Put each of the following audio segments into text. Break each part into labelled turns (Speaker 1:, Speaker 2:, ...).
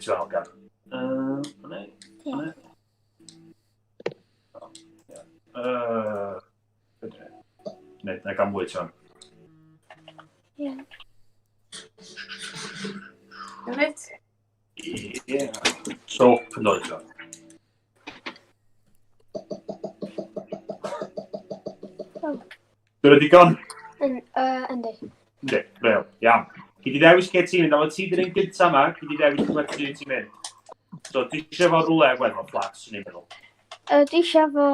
Speaker 1: ti fan hogan. Yna, yna. Neu, na gael mwy ti'n.
Speaker 2: Ie.
Speaker 3: Reit.
Speaker 1: Ie. Soap yn dod ti'n. Dyna digon?
Speaker 2: Yndi.
Speaker 1: Yndi, real, iawn. Gyd i ddewis lle ti'n mynd, a ti di'r un gyntaf yma, gyd i ddewis lle ti'n mynd. So, dwi eisiau fo rhywle weddol fflat, swn i'n meddwl.
Speaker 2: Dwi eisiau fo...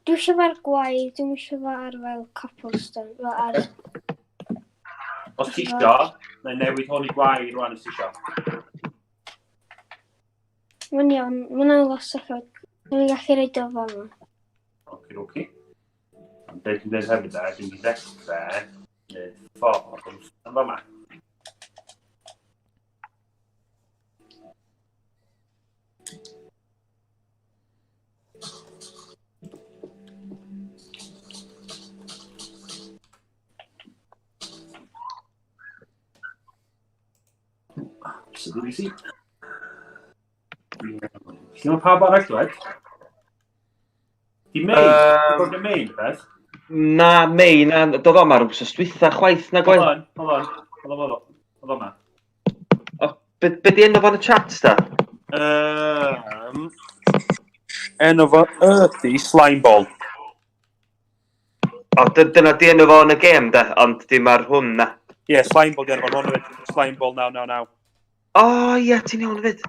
Speaker 2: Dwi eisiau fo ar gwair, dwi'n eisiau fo ar fel cobblestone, fel ar...
Speaker 1: Os ti eisiau, mae'n newid hwn i gwair rwan os ti eisiau.
Speaker 2: Mae'n iawn, mae'n lot o ffwrdd. Dwi'n gallu rhaid o fo yma.
Speaker 1: Oce, oce. Ond beth dwi'n dweud hefyd da, dwi'n ddechrau gwneud ffordd yn fama. Absolutely. Lle mae pawb arall dweud? Di May? Di um, May, beth?
Speaker 4: Na, May, na, doedd o'm ar wsos dwytha chwaith, na gwaith.
Speaker 1: Hold on, hold on, hold on, hold on,
Speaker 4: hold on. Be, be di enw fo'n y chat, da?
Speaker 1: Enw fo ydy Slime Ball.
Speaker 4: O, dyna di enw fo yn y gêm, da, ond dim ar hwn, na.
Speaker 1: Ie, yeah, Slime Ball di enw fo'n hwn hefyd. Slime Ball 999.
Speaker 4: O, ie, yeah, ti'n iawn hefyd.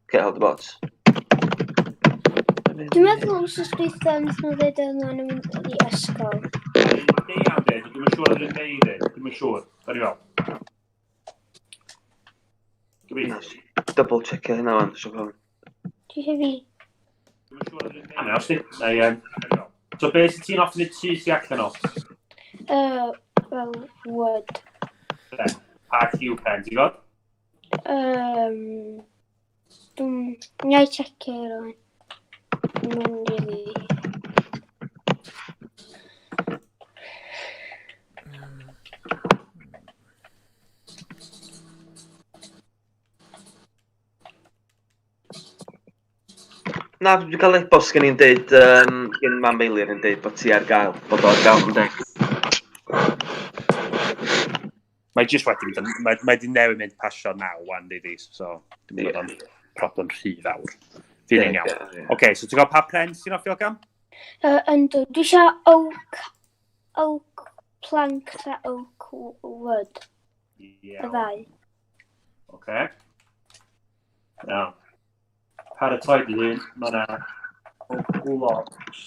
Speaker 4: Okay, hold the bots.
Speaker 2: Dwi'n meddwl wrth dwytha wnaeth nhw ddweud oedd nhw'n mynd i ysgol.
Speaker 1: Deian dweud, dwi'n siŵr oedd yn Mei dweud, dwi'n siŵr. Da ni fel. Gobeithio.
Speaker 4: Double checkio hynna wan, siw fawr.
Speaker 2: Dwi eisiau fi.
Speaker 1: Dwi'n siŵr oedd yn Mei. Os di. So beth sydd ti'n offi wneud tŷ ti allan o?
Speaker 2: Fel wood.
Speaker 1: Pa lliw pen, ti'n gwybod?
Speaker 2: Dwi'n... Wna i checio rwan. Mae'n really...
Speaker 4: Na, dwi'n cael e-bost gen i'n deud, gen mam Meilir yn deud bod ti ar gael, bod o ar gael yn deg.
Speaker 1: Mae jyst wedi mynd, mae, mae di newid mynd pasio naw wan, ddi, so dwi'n meddwl o'n problem rhy fawr. Fi'n yeah, iawn. Yeah, yeah. Oce, so ti'n gwybod pa pren sy'n offi o gam?
Speaker 2: Yndw, dwi eisiau oak plank a oak wood.
Speaker 1: Iawn.
Speaker 2: Y ddau.
Speaker 1: Oce. Iawn. Paratoi dy hun, mae yna oak logs.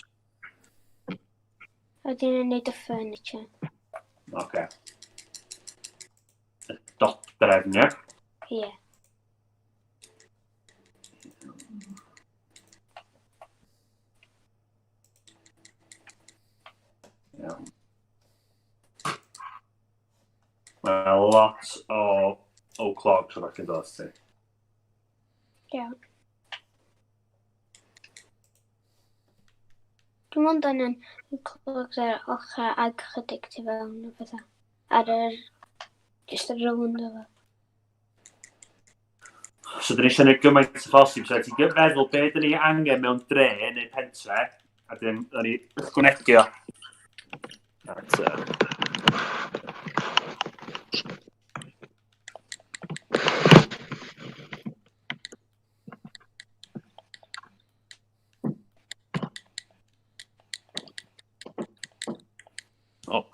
Speaker 2: A wedyn yn neud y furniture.
Speaker 1: Oce. Y dodrefn, ie?
Speaker 2: Ie.
Speaker 1: Iawn. Mae lot o oak logs yn allan dod ti.
Speaker 2: Iawn. Dwi'n ond angen clogs ar ochr ag chydig tu fewn o pethau. Ar yr... Just ar rownd o fo.
Speaker 1: So, dyn ni eisiau gwneud gymaint o phosib. So, ti'n feddwl be dyn ni angen mewn dre neu pentre, a dyn ni ychwanegu o. At, Oh.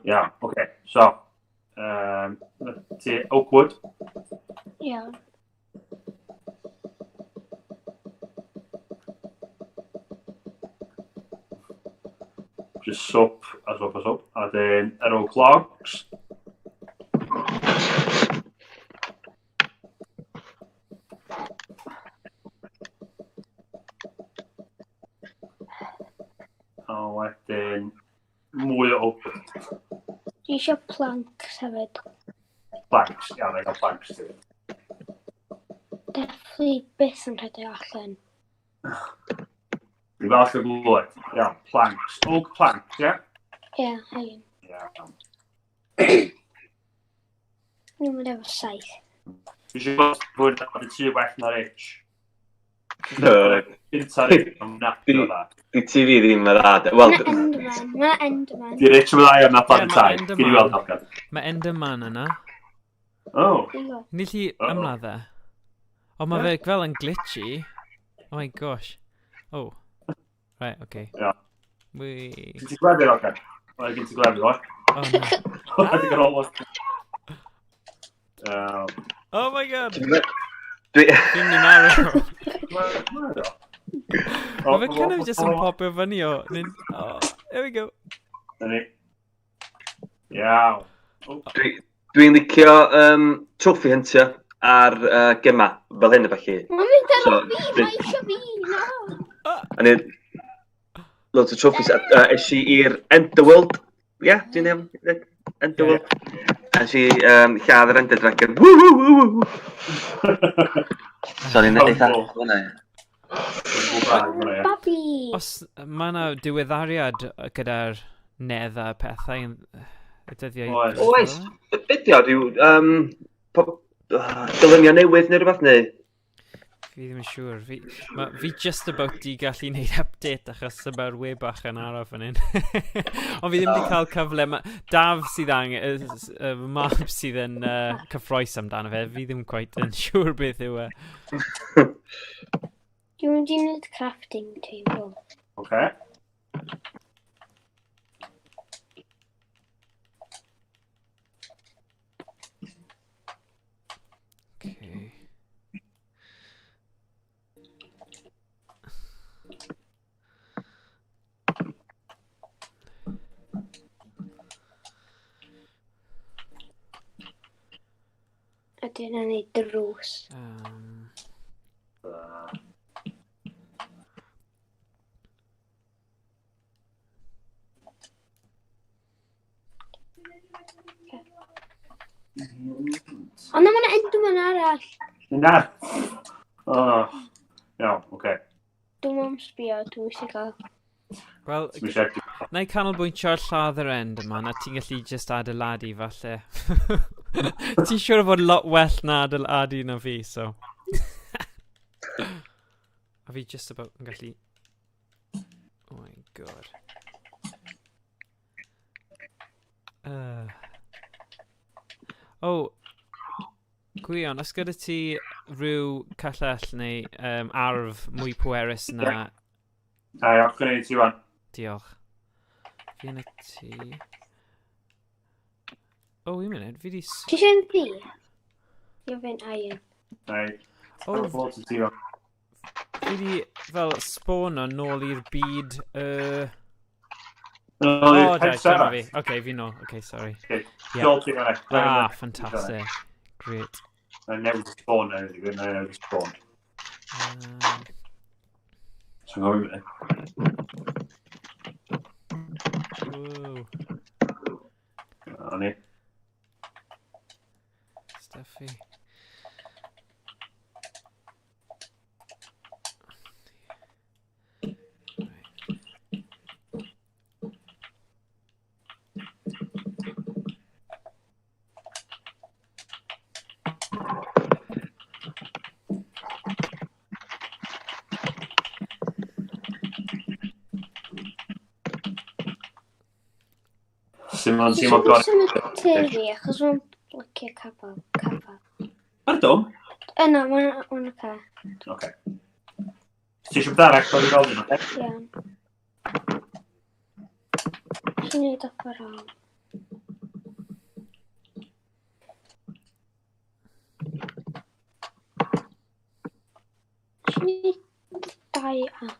Speaker 1: Iawn, oce. Okay. So, ti Oakwood.
Speaker 2: Iawn.
Speaker 1: Just soap, a soap, a soap. A then yr oak logs. A wedyn mwy o oak.
Speaker 2: Dwi eisiau planks hefyd.
Speaker 1: Planks, iawn, na i gael planks ti.
Speaker 2: Definitely byth yn rhedeg allan.
Speaker 1: Dwi'n falch o glywed. Iawn, planks. Oak planks, ie?
Speaker 2: Ie, yeah, hyn.
Speaker 1: Iawn.
Speaker 2: Dwi'n mynd efo 7.
Speaker 1: Dwi eisiau gweld fwy na y tŷ well na Rich. Gynta Rich, ond na, dda.
Speaker 4: Di TV ddim yn dda. Wel,
Speaker 2: Mae Enderman. Mae Enderman.
Speaker 1: Di Rich yn dda iawn na plan
Speaker 3: Ie, ma'
Speaker 1: tai. Gyn i
Speaker 3: Enderman.
Speaker 1: weld Elgan.
Speaker 3: Mae Enderman yna.
Speaker 1: Oh.
Speaker 2: Dwi'n gwybod.
Speaker 3: Ni lli
Speaker 1: Uh-oh.
Speaker 3: ymladd e. Ond mae fe fel yn glitchy. Oh my gosh. Oh. Right, okay.
Speaker 1: Ie.
Speaker 3: We...
Speaker 1: Gyn ti glefydd, Elgan? O, gyn ti glefydd, o.
Speaker 3: Oh no.
Speaker 1: Dwi'n gael almost.
Speaker 3: Oh my god!
Speaker 4: Dwi...
Speaker 3: Fi'n mynd i marw.
Speaker 1: Mae
Speaker 3: Mae fe kind of just yn popio fyny o... Oh, there we go.
Speaker 1: Dyna ni. Iawn.
Speaker 4: Dwi'n licio trophy huntio ar gema fel hyn a falle.
Speaker 2: Mae'n mynd ar
Speaker 4: So,
Speaker 2: ôl fi, mae eisiau fi, no.
Speaker 4: A ni... Loads o trophies. Es i i'r Enderworld. Ie, yeah, dwi'n iawn. Enderworld. A es i lladd yr Ender Dragon. Woo, woo, woo, woo. Sorry, na eitha hwnna.
Speaker 2: Babi.
Speaker 3: Os mae yna diweddariad gyda'r nedd a pethau yn y dyddiau...
Speaker 1: Oes.
Speaker 4: Oes. Be di o, rhyw dylunio newydd neu rhywbeth neu?
Speaker 3: Fi ddim yn siŵr. Fi, fi just about di gallu gwneud update achos mae'r we bach yn araf fan hyn. Ond fi ddim wedi cael cyfle. Ma, Daf sydd angen, mab sydd yn cyffroes amdano fe. Fi ddim quite yn siŵr beth yw e.
Speaker 2: Dwi'n mynd i wneud crafting table.
Speaker 1: Oce.
Speaker 3: Okay.
Speaker 2: A dwi'n gwneud drws. Ond na, mae yna Enderman arall.
Speaker 1: Na. Oh. Iawn, oce.
Speaker 2: Dwi'n mwyn sbio, dwi'n eisiau gael.
Speaker 3: Wel,
Speaker 1: Ti'n eisiau...
Speaker 3: na i canolbwyntio ar lladd yr end yma, na ti'n gallu just adeiladu falle. Ti'n siŵr o fod lot well na adeiladu na fi, so. A fi just about yn gallu... Oh my god. Oh, Gwion, os gyda ti rhyw cyllell neu arf mwy pwerus na...
Speaker 1: Da iawn, gwneud ti wan.
Speaker 3: Diolch. Fi yn y tŷ. Oh, un munud, fi di...
Speaker 2: Ti eisiau fi? Ie, fi'n iron.
Speaker 1: Neu,
Speaker 3: Oh,
Speaker 1: fod ti wan.
Speaker 3: fi di fel spawno nôl i'r byd...
Speaker 1: Nôl i'r
Speaker 3: Oh, da,
Speaker 1: pentre.
Speaker 3: dyma fi. Ok, fi nôl. Ok, sorry.
Speaker 1: Okay.
Speaker 3: Yeah.
Speaker 1: Nôl ti fan.
Speaker 3: Ah, fantastic. Great.
Speaker 1: Na newid spawn na, na newid spawn. So ngofyn fi.
Speaker 3: Whoa,
Speaker 1: Na ni.
Speaker 3: stuffy.
Speaker 1: Simon,
Speaker 2: Ti
Speaker 1: Simon
Speaker 2: eisiau
Speaker 1: gorau.
Speaker 2: symud tŷ fi, achos mae'n blocio capel. Capel.
Speaker 1: Pardon?
Speaker 2: Yna, mae'n oce.
Speaker 1: Oce. Ti eisiau beth arall, dwi'n gofyn, oce?
Speaker 2: Iawn. Ti'n neud offer rong. Ti'n neud dau a...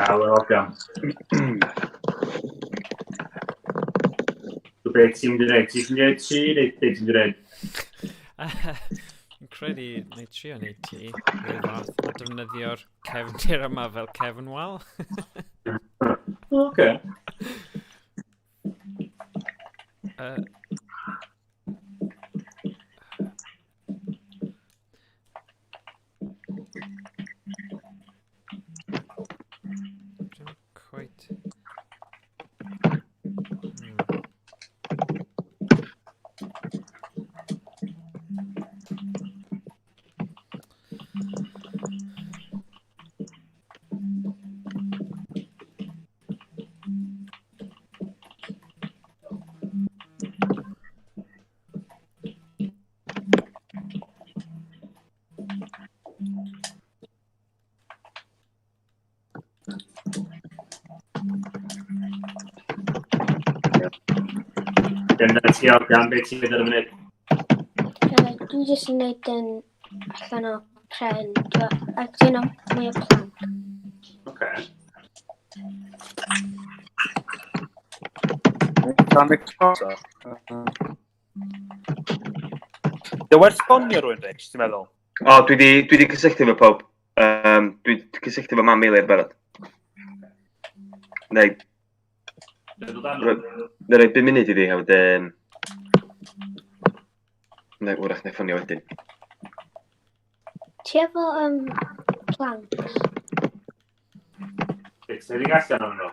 Speaker 1: Dal yr ogion. So beth ti'n mynd i wneud? Ti'n mynd i wneud ti neu beth ti'n mynd i wneud?
Speaker 3: Fi'n credu, neu trio wneud ti, rhyw fath, a defnyddio'r cefndir yma fel cefn wal.
Speaker 1: Oce.
Speaker 3: Don't quite...
Speaker 1: Dyna ti Elgan, beth ti'n mynd ar y funud?
Speaker 2: Dwi jyst yn neud yn allan o pren, ac dyn nhw mwy o plank.
Speaker 1: Oce. Dan y coso. Dy werth ffonio rhywun, Rich, ti'n meddwl?
Speaker 4: O, dwi di cysylltu efo pawb. Dwi di cysylltu efo mam Meilir barod. Neu, neu roi 5 munud iddi, a wedyn... Neu, wrach, neu ffonio wedyn.
Speaker 2: Ti efo planks?
Speaker 1: Reit, ti'n rhedeg allan o'n nhw?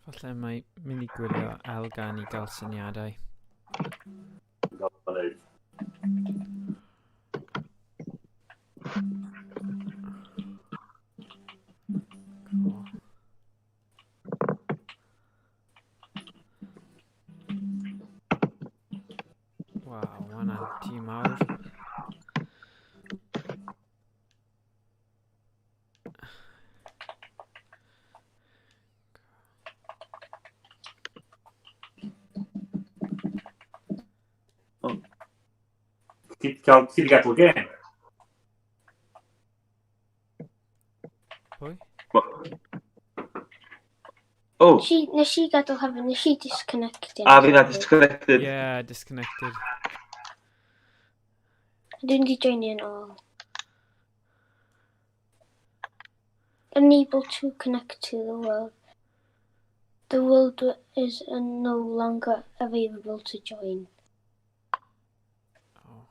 Speaker 3: Falle mae mynd i gwylio Elgan i gael syniadau. Cool. Waw, mae hwnna'n tŷ mawr.
Speaker 1: Ti 'di gadael y gêm?
Speaker 3: Pwy?
Speaker 4: Oh.
Speaker 2: Nes i gadael hefyd, nes i disconnected.
Speaker 4: A fi na disconnected.
Speaker 3: Yeah, disconnected.
Speaker 2: Dwi'n di joinio yn ôl. Unable to connect to the world. The world is no longer available to join.
Speaker 3: Oh.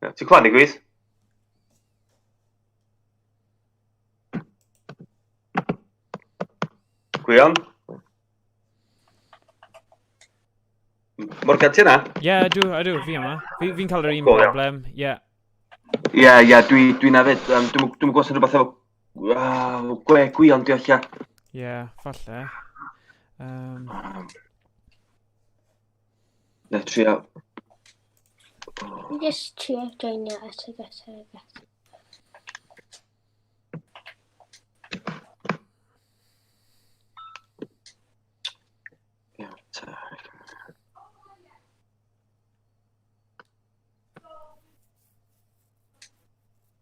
Speaker 4: Ti'n clywed ni, Gwys? Gwion? Morgan, ti yna?
Speaker 3: Ie, yeah, ydw, fi yma. Fi'n cael yr un
Speaker 4: Cool, iawn.
Speaker 3: broblem, ie.
Speaker 4: Ie, ie, dwi na fyd. Dwi'm gwybod sy'n rhywbeth efo gwe Gwion, di alla.
Speaker 3: Ie, falle.
Speaker 4: Na, trio.
Speaker 2: Just trio joinio eto, eto, eto.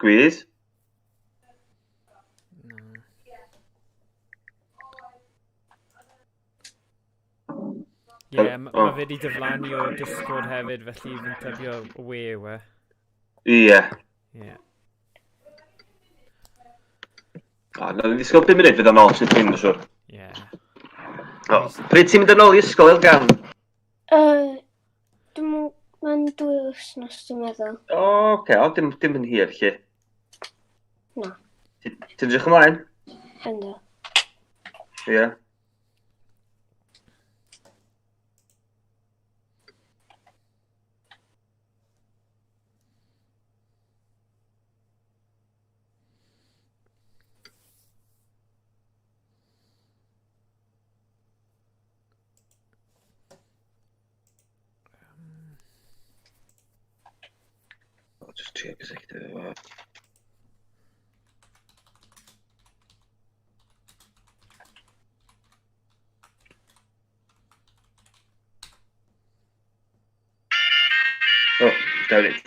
Speaker 4: Gwys?
Speaker 3: Ie, yeah, ma fe wedi diflannu o Discord hefyd, felly fi'n tybio we yw e.
Speaker 4: Ie.
Speaker 3: Ie.
Speaker 4: O, na, ni'n disgwyl 5 munud fydd o'n ôl, sydd dwi'n siŵr.
Speaker 3: Ie.
Speaker 4: O, pryd ti'n mynd yn ôl i ysgol, Elgan?
Speaker 2: Mae'n 2 wythnos, dwi'n meddwl.
Speaker 4: O, oce, o, dim yn hir, lle.
Speaker 2: Na.
Speaker 4: Ti'n edrych ymlaen?
Speaker 2: Yndw.
Speaker 4: Ie. Just Executive. Oh, down it.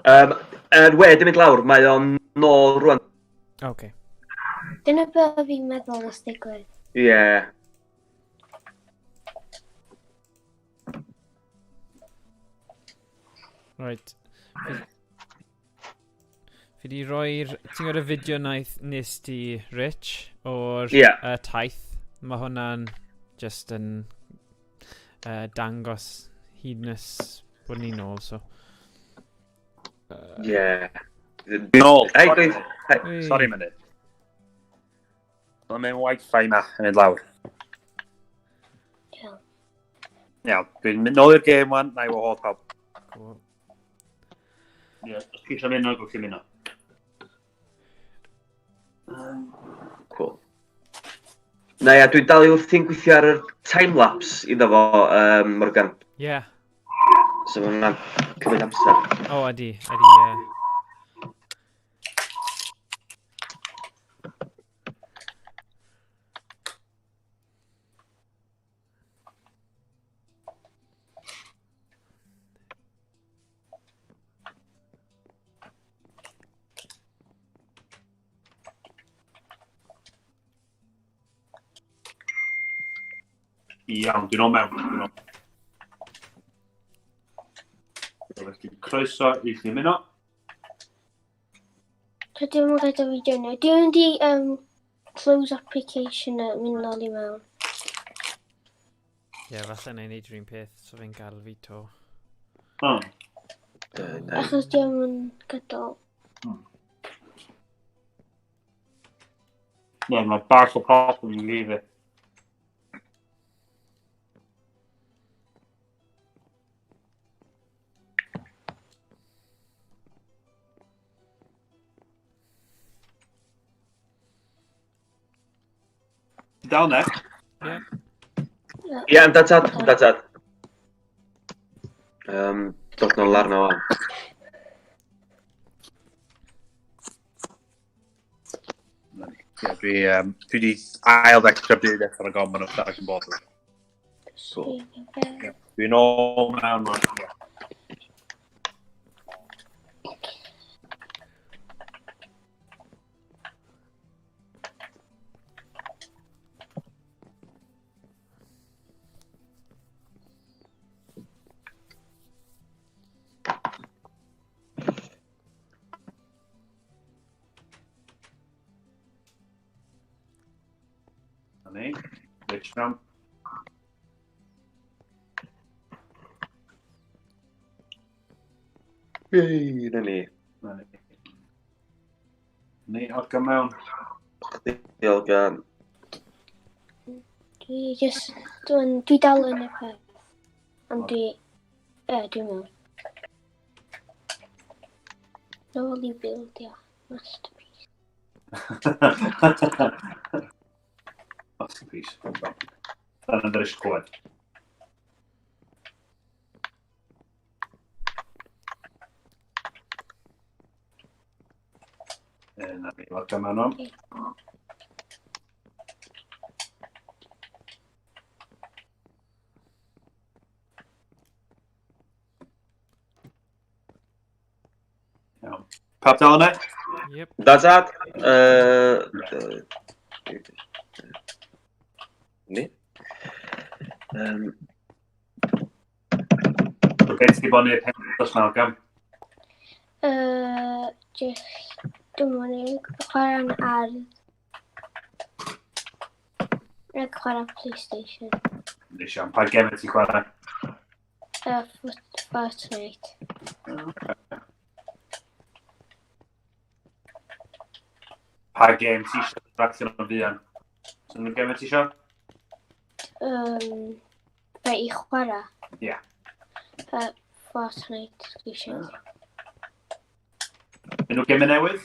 Speaker 4: Yr we di mynd lawr, mae o'n nôl rwan.
Speaker 3: Okay.
Speaker 2: Dyna be fi'n meddwl nes digwydd.
Speaker 4: Ie. Yeah.
Speaker 3: Right. Fi di roi'r... Ti'n gwybod y fideo naeth nes ti, Rich, o'r
Speaker 4: yeah.
Speaker 3: Taith? Mae hwnna'n just yn dangos hyd nes bod ni'n ôl, so...
Speaker 4: Yeah.
Speaker 1: Nôl.
Speaker 4: Hey, guys. Hey.
Speaker 1: Sorry, mynydd. Mae'n mynd wifi ma yn mynd lawr.
Speaker 2: Iawn.
Speaker 1: Iawn, dwi'n mynd nôl i'r gêm wan, na i wahodd pawb.
Speaker 3: Cool.
Speaker 1: Ie, os chi eisiau mynd, gwch chi'n mynd.
Speaker 4: Cool. Na ia, dwi'n dal i wrthi'n gweithio ar yr time-lapse iddo fo, Morgan.
Speaker 3: Yeah.
Speaker 4: So mae hwnna'n cymryd amser.
Speaker 3: O, oh, ydy, ydy, ie. Yeah.
Speaker 1: Iawn, dwi'n ôl mewn. Dwi'n ôl. Felly, croeso i chi ymuno.
Speaker 2: So dwi'n mynd gyda fi joinio. Dwi'n mynd i close application a mynd nôl i mewn.
Speaker 3: Ie, yeah, falle na i wneud yr un peth, so fe'n gael fi to.
Speaker 1: Oh.
Speaker 2: Achos dwi'n mynd gadael.
Speaker 1: Ie, mae bach o problem i fi fi. Ti dal ne?
Speaker 3: Ie.
Speaker 4: Ie, yeah, that's it, that's it. Dod nôl arno wan.
Speaker 1: Ie, dwi di ail ddechrau byd eto ar y gom yn ystafell yn bod.
Speaker 4: Cool.
Speaker 1: Dwi'n ôl mewn rwan. Na ni. Rich mewn.
Speaker 4: Yay, na ni.
Speaker 1: Na ni. Ni, Olga mewn.
Speaker 4: Chdi, Olga.
Speaker 2: Dwi just, dwi dal yn y peth. Ond dwi, dwi'n mewn. Nôl i build, ia. Masterpiece.
Speaker 1: Masterpiece. Dyna ddod eisiau clywed. Na ni, Olga mewn o'n. Iawn. Pawb dal yna?
Speaker 3: Yep.
Speaker 4: That's that. Ni.
Speaker 1: beth ti bod yn ei pen dros nawr, Gam?
Speaker 2: Just, dwi'n mynd chwarae'n ardd. Rhaid chwarae PlayStation.
Speaker 1: Nes iawn. Pa gemau ti'n chwarae?
Speaker 2: Fortnite.
Speaker 1: Pa gem ti eisiau allan o'n fuan? So, nhw'n gemau ti eisiau?
Speaker 2: Be i chwarae?
Speaker 1: Ie.
Speaker 2: Fortnite, dwi eisiau.
Speaker 1: Unrhyw gemau newydd?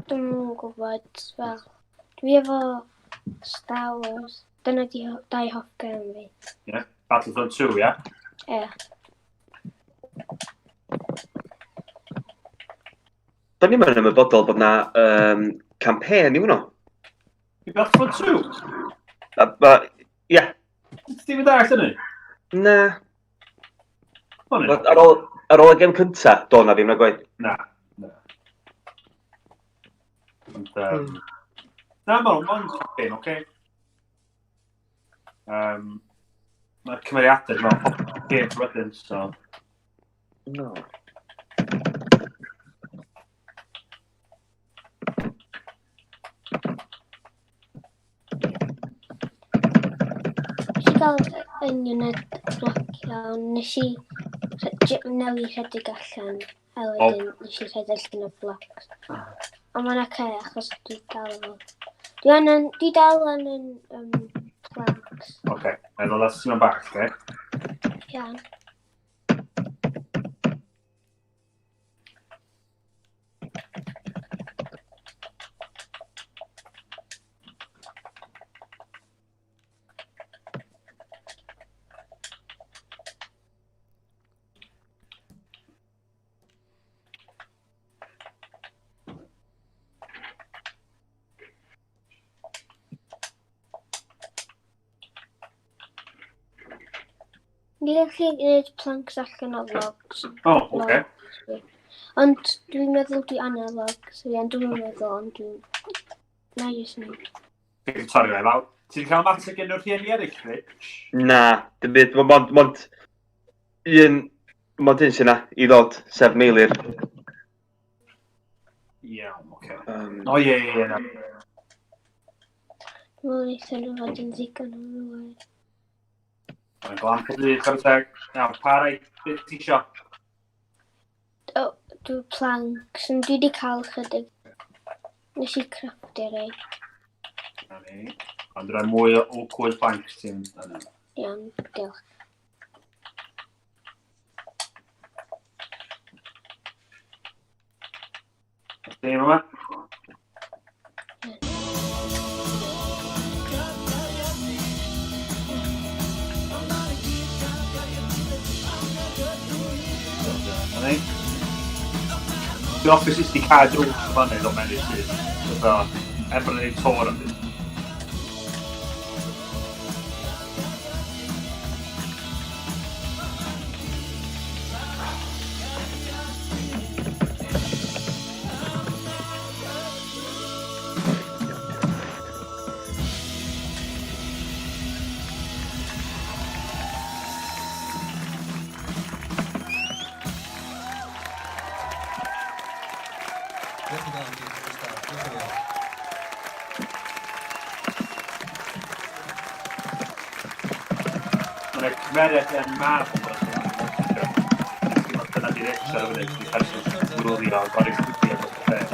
Speaker 2: Dwi'm yn gwybod, fel, dwi efo Star Wars. Dyna di dau hoff gem fi.
Speaker 1: Ie, yeah. Battlefront 2, ie? Yeah?
Speaker 2: Ie. Yeah.
Speaker 4: Do'n i'm yn ymwybodol bod na campaign i hwnnw.
Speaker 1: I Battlefront 2?
Speaker 4: Ie.
Speaker 1: Ti'n mynd arall hynny?
Speaker 4: Na.
Speaker 1: O'n i?
Speaker 4: Ar ôl y gem cynta, do na ddim na gwaith.
Speaker 1: Na, na. Ond, na, mae'n campaign, oce. Mae'r cymeriadau, dwi'n meddwl, pob game wedyn, so...
Speaker 4: No.
Speaker 2: Nes i gael union y bloc iawn. Nes i newid rhedeg allan, a wedyn nes i rhedeg allan o blocs. Ond mae'n oce, achos dwi dal efo. Dwi angen, dwi dal angen planks.
Speaker 1: Oce, na i ddod at ti'n bach, oce?
Speaker 2: Iawn. Ni gallu gwneud planks allan o logs.
Speaker 1: O, oce.
Speaker 2: Ond dwi'n meddwl dwi angen logs, so ie, dwi'n meddwl, ond dwi'n... Na, jyst ni.
Speaker 1: Ti'n torri fe lawr. Ti wedi cael ymateb gen o'r rhieni eraill, Rich?
Speaker 4: Na, dim byd. Mond un, mond un sy'n na i ddod, sef Meilir.
Speaker 1: Iawn, oce. O, ie, ie, ie, na.
Speaker 2: Dwi'n meddwl wnaethon nhw fod yn ddigon o rywle.
Speaker 1: Mae'n glan pob dydd, chwarae teg. Iawn, pa rai, beth ti isio?
Speaker 2: O, dwi planks, ond dwi wedi cael chydig. Nes i crafftio rai.
Speaker 1: Na ni. Ond rhoi mwy o oakwood planks ti'n yna.
Speaker 2: Iawn, diolch.
Speaker 1: Dim yma? Dwi'n office is di cael drws o fan hyn o mewn i'r tŷ. So, er bod ni'n tor am byd. Mae'n cymeriad yn mab o beth. Dyna di Rich ar y funud, di person gwylio a gorau gwylio dros y peth.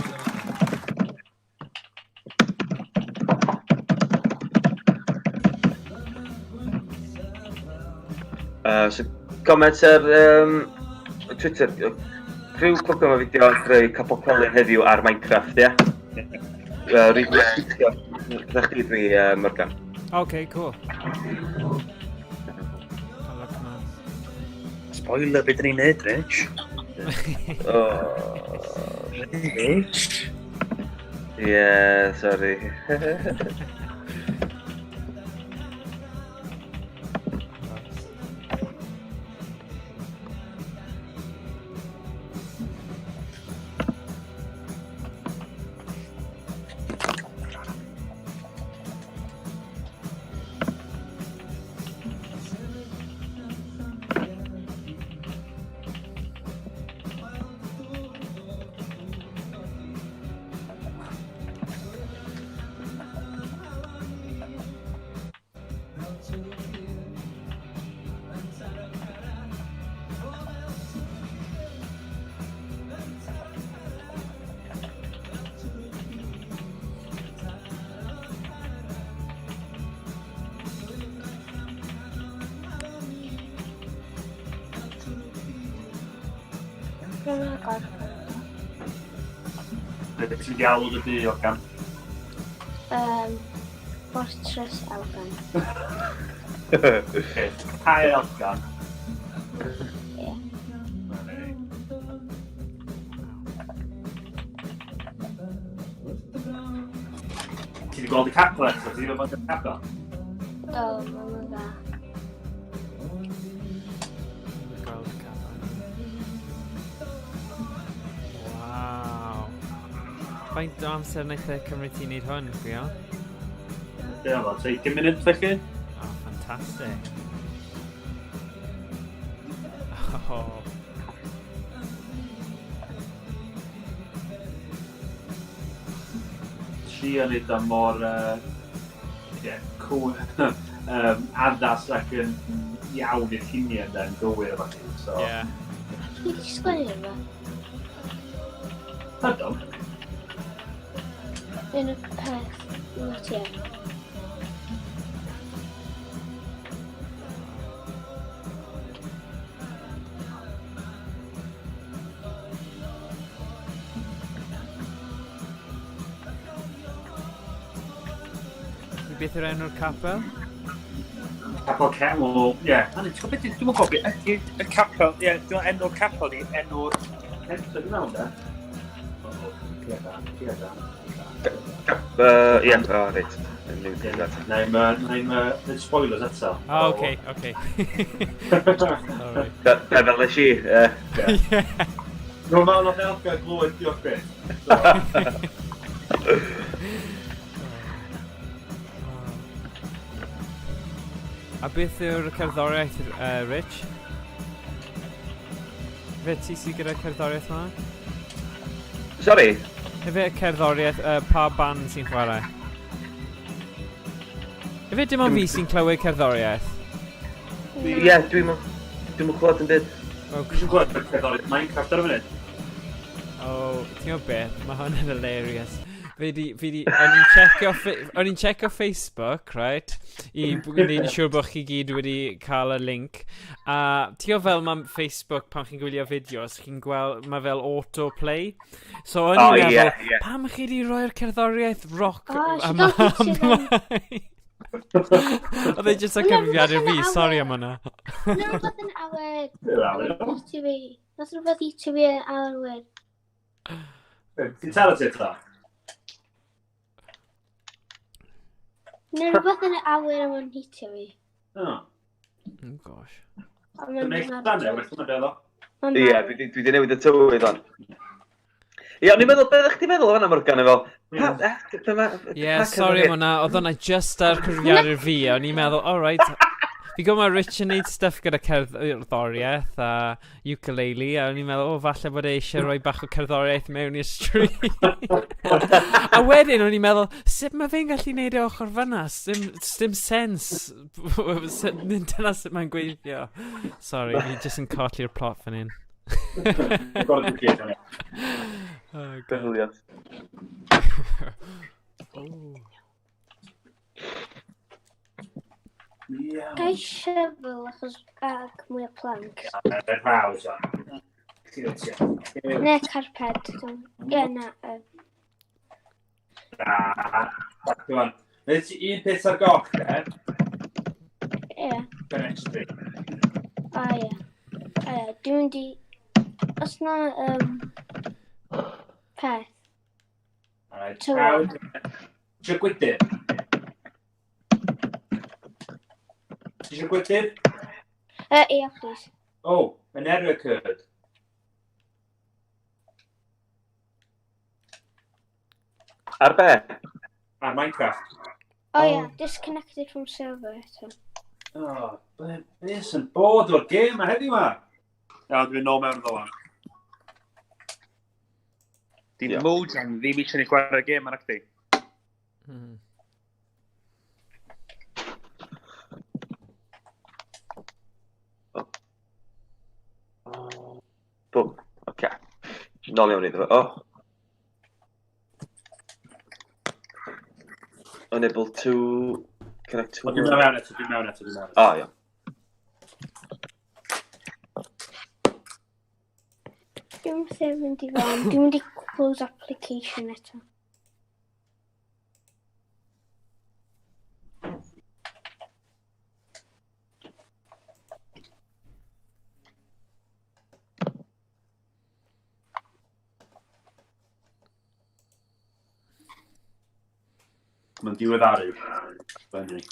Speaker 4: So, comment ar Twitter, criw clwb yma fideo yn creu Capel Celyn heddiw ar Minecraft, ie? Rydw i'n chdi dwi, Morgan.
Speaker 3: Okay, cool. I'll look man.
Speaker 1: Spoiler, beth ni'n neud, Rich?
Speaker 4: Oh.
Speaker 1: Rich?
Speaker 4: Yeah, sorry.
Speaker 1: Ti'n mynd i alw dy dŷ, Elgan?
Speaker 2: Fortress Elgan.
Speaker 1: Caer Elgan.
Speaker 2: Ie.
Speaker 1: Ti wedi gweld y capel eto? Ti wedi gweld y capel?
Speaker 2: Do, mae'n dda.
Speaker 3: Gweld y capel. Waw. Faint o amser wnaeth e cymryd ti wneud hwn, Gwion?
Speaker 1: Dyna fo, 30 munud felly.
Speaker 3: Oh, fantastic. Oh.
Speaker 1: Trio wneud o mor yeah, cool, addas ac yn iawn i'r lluniau yna yn gywir efo chi. So.
Speaker 3: Yeah.
Speaker 2: Ti wedi sgwennu rhywbeth?
Speaker 1: Pardon?
Speaker 2: Un o'r peth, not yet.
Speaker 3: Beth yw'r enw'r capel?
Speaker 1: Capel Ceml, ie. Ti'n gwybod beth, dwi'm yn gwybod beth ydy y capel, ie, dwi'n enw'r capel ni, enw'r pentre dwi'n meddwl, de?
Speaker 4: Ie, o, reit.
Speaker 1: Na'n spoilers eto.
Speaker 3: O, oce, oce. Sorry.
Speaker 4: Be fel nes i, ie.
Speaker 1: Rwy'n meddwl oedd Elga glywed diolch beth.
Speaker 3: A beth yw'r cerddoriaeth, Rich? Fe ti sydd gyda cerddoriaeth yma?
Speaker 4: Sorry?
Speaker 3: Efe cerddoriaeth, pa band sy'n chwarae? Efe dim ond fi sy'n clywed cerddoriaeth?
Speaker 4: Ie, dwi'n clywed yn byd.
Speaker 1: Dwi'n clywed cerddoriaeth Minecraft ar y funud.
Speaker 3: Oh, ti'n gwybod beth? Mae hwn yn hilarious. O'n i'n checio Facebook, right? I gwneud yn siŵr bod chi gyd wedi cael y link. A ti'n gwybod fel mae Facebook, pan chi'n gwylio fideos, chi'n gweld, mae fel autoplay. So o'n i'n meddwl, pam chi wedi rhoi'r cerddoriaeth rock yma ymlaen? Oedd e jyst y cyfrifiadur fi, sori am hwnna.
Speaker 2: Na rhywbeth yn awyr. Nath rhywbeth i ti fi yn awyr.
Speaker 1: Ti'n taro ti eto?
Speaker 2: Na rhywbeth yn y awyr am yn hitio fi.
Speaker 1: Oh.
Speaker 3: Oh gosh.
Speaker 1: Dwi'n neud dan e, werth hwnna beth o.
Speaker 4: Ie, dwi wedi newid y tywydd on. Ie, o'n i'n meddwl, beth ydych chi'n meddwl o fan'na, Morgan, efo?
Speaker 3: Ie, sori am hwnna, oedd hwnna just ar cyfrifiadur fi, a o'n i'n meddwl, all right, fi gwybod mae Rich yn neud stuff gyda cerddoriaeth a ukulele, a o'n i'n meddwl, o, falle bod e eisiau rhoi bach o cerddoriaeth mewn i'r stream. A wedyn o'n i'n meddwl, sut mae fe'n gallu neud e ochr fyna? Sdim sens. Dyna sut mae'n gweithio. Sorry, fi jyst yn colli'r plot fan hyn. Oh, God.
Speaker 4: Brilliant.
Speaker 3: Oh.
Speaker 2: Gai shovel achos ag mwy o planks. Ne, carped. Ie, na.
Speaker 1: Na. Neu ti un peth ar goll, e?
Speaker 2: Ie.
Speaker 1: Penetri.
Speaker 2: O, ie. O, ie. Dwi'n mynd i... Os na... Peth.
Speaker 1: Alright.
Speaker 2: Tywod.
Speaker 1: Tisio gwydyr? Tisio gwydyr?
Speaker 2: Ie, please.
Speaker 1: Oh, an error occurred.
Speaker 4: Ar be?
Speaker 1: Ar Minecraft.
Speaker 2: O ie, disconnected from server eto.
Speaker 1: Oh, be sy'n bod o'r gêm a heddiw ma? Iawn, dwi'n nôl mewn iddo wan. Di Mojang ddim eisiau ni chwarae'r gêm yna chdi.
Speaker 4: Boom, oce. Nôl iawn iddo fo. Oh. Unable to connect to...
Speaker 1: O, dwi'n mewn eto, dwi'n mewn eto, dwi'n mewn eto.
Speaker 4: O, iawn.
Speaker 2: Dwi'n methu mynd i fewn, dwi'n mynd i Close application eto.
Speaker 1: Mae'n diweddaru. Fyny.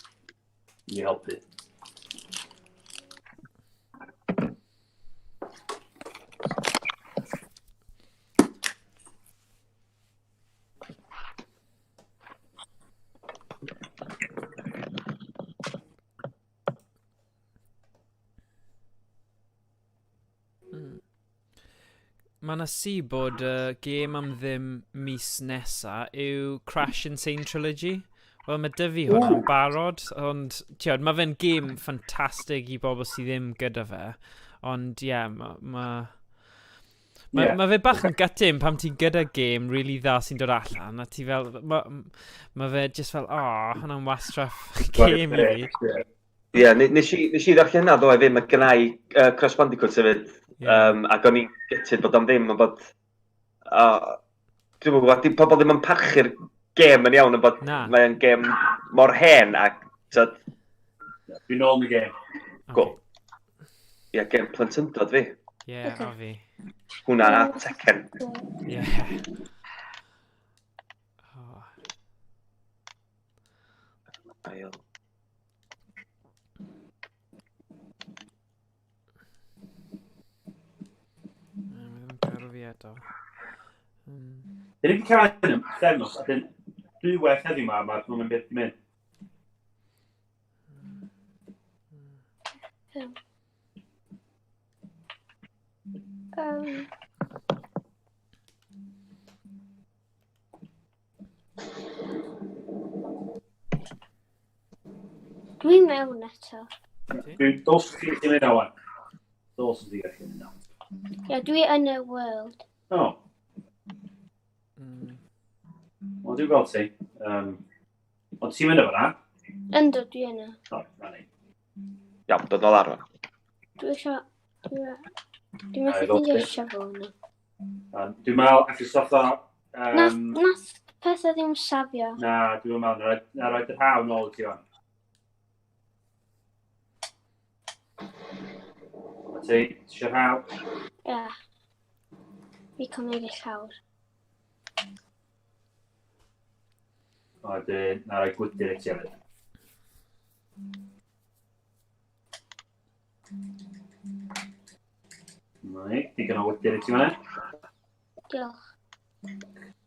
Speaker 1: I helpu.
Speaker 3: Mae yna si bod y uh, gêm am ddim mis nesa yw Crash Insane Trilogy. Wel, mae dy fi hwnna'n barod, ond tiod, mae fe'n gêm ffantastig i bobl sydd ddim gyda fe. Ond ie, yeah, mae ma, Mae yeah. ma fe bach yn gutting pam ti'n gyda gêm really dda sy'n dod allan, a ti fel, mae ma fe just fel, oh, hwnna'n wastraff gêm i fi.
Speaker 4: Ie, yeah, nes i, nes i ddarllen hynna ddoe hefyd, mae gennau uh, Crash Bandicoot hefyd, yeah. um, ac o'n i'n gutted bod am ddim, ond bod... Uh, dwi'n gwybod, di pobl ddim yn parchu'r gêm yn iawn, ond bod mae'n gêm mor hen, ac... Tyd,
Speaker 1: Dwi'n ôl yn y gêm.
Speaker 4: Go. Ie, yeah, gêm plentyndod fi.
Speaker 3: Ie, yeah, okay. a fi.
Speaker 4: Hwna a Tekken.
Speaker 3: Ie. Yeah. Oh.
Speaker 4: Ail.
Speaker 3: Mae ddim yn fi eto.
Speaker 1: Dyn ni wedi cael hyn yn pythefnos, a dyn dwywaith heddiw ma, mae'r nhw'n beth mynd.
Speaker 2: Dwi mewn eto.
Speaker 1: Dwi'n dos chi gallu mynd awan. Dos chi gallu mynd awan.
Speaker 2: Ie, dwi yn y world.
Speaker 1: O. Oh. Wel, dwi'n gweld ti. Um, ond ti'n mynd efo na?
Speaker 2: Ynddo, dwi yna.
Speaker 1: O, na ni.
Speaker 4: Iawn, dod nôl ar
Speaker 2: Dwi eisiau... Dwi'n methu ffeindio shovel yna.
Speaker 1: Dwi'n meddwl, achos fatha...
Speaker 2: Um, nath pethau ddim safio.
Speaker 1: Na, dwi'n meddwl, na roed yr haw nôl i ti fan. A ti, ti eisiau rhaw?
Speaker 2: Ie. Yeah. Fi cymryd y llawr.
Speaker 1: A wedyn, na roi gwydr i ti hefyd. Ni, digon o wydyr i ti fan'na.
Speaker 2: Diolch.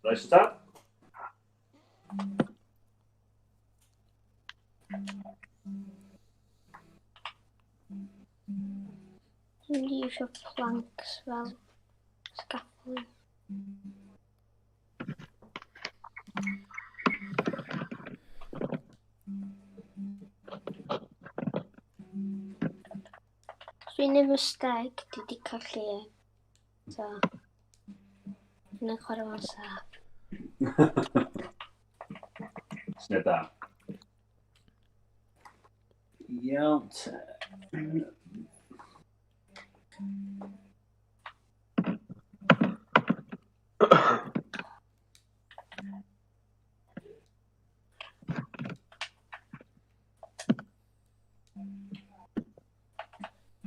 Speaker 1: Roes y tad.
Speaker 2: Dwi'n mynd i eisiau planks fel scaffolding. Dwi'n efo steg, dwi wedi colli e. So, dwi'n chwarae fo'n saff.
Speaker 1: Syniad da. Iawn te.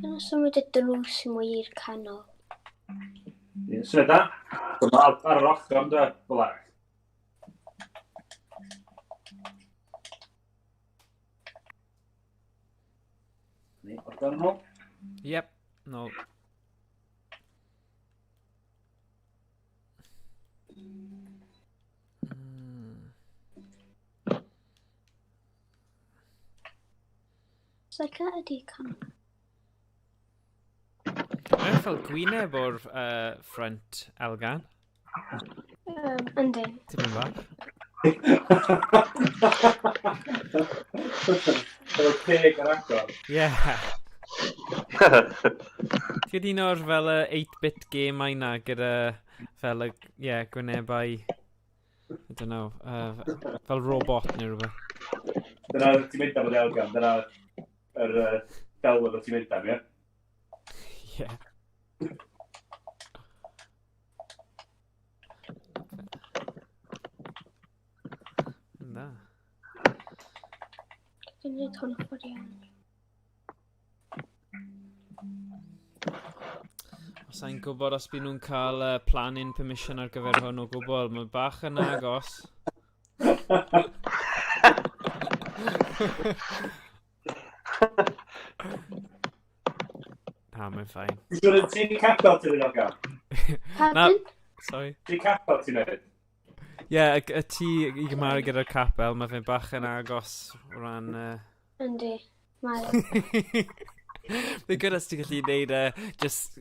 Speaker 2: Dwi'n symud y drws mwy i'r canol.
Speaker 1: Ie, syniad da. Dyma ar, ar yr ochr am dwe, fel arall. Ni, o'r dan yn ôl?
Speaker 3: Yep, nôl.
Speaker 2: Saika ydi can.
Speaker 3: Mae'n fel gwyneb o'r uh, front Elgan.
Speaker 2: Yndi.
Speaker 3: Ti'n mynd bach?
Speaker 1: Fel ceg ar agor.
Speaker 3: Ie. Ti'n un o'r fel y 8-bit game na gyda fel y, ie, yeah, gwynebau, I don't know, fel robot neu rhywbeth.
Speaker 1: Dyna ti'n mynd am yr Elgan, dyna yr uh, delwedd o ti'n mynd am, ie?
Speaker 3: Ie.
Speaker 2: Dwi'n gwneud hwn ffordd iawn.
Speaker 3: Os ai'n gwybod os byd nhw'n cael planning permission ar gyfer hwn o gwbl, mae bach yn agos. Na, mae'n fine.
Speaker 1: Ti'n siŵr ti'n capel ti'n mynd o'r
Speaker 2: Pardon?
Speaker 3: Sorry.
Speaker 1: Ti'n capel ti'n mynd?
Speaker 3: Ie, yeah, y tŷ i gymharu gyda'r capel, mae fe'n bach yn agos o ran...
Speaker 2: Yndi, mae.
Speaker 3: Mae'n good os ti'n gallu neud just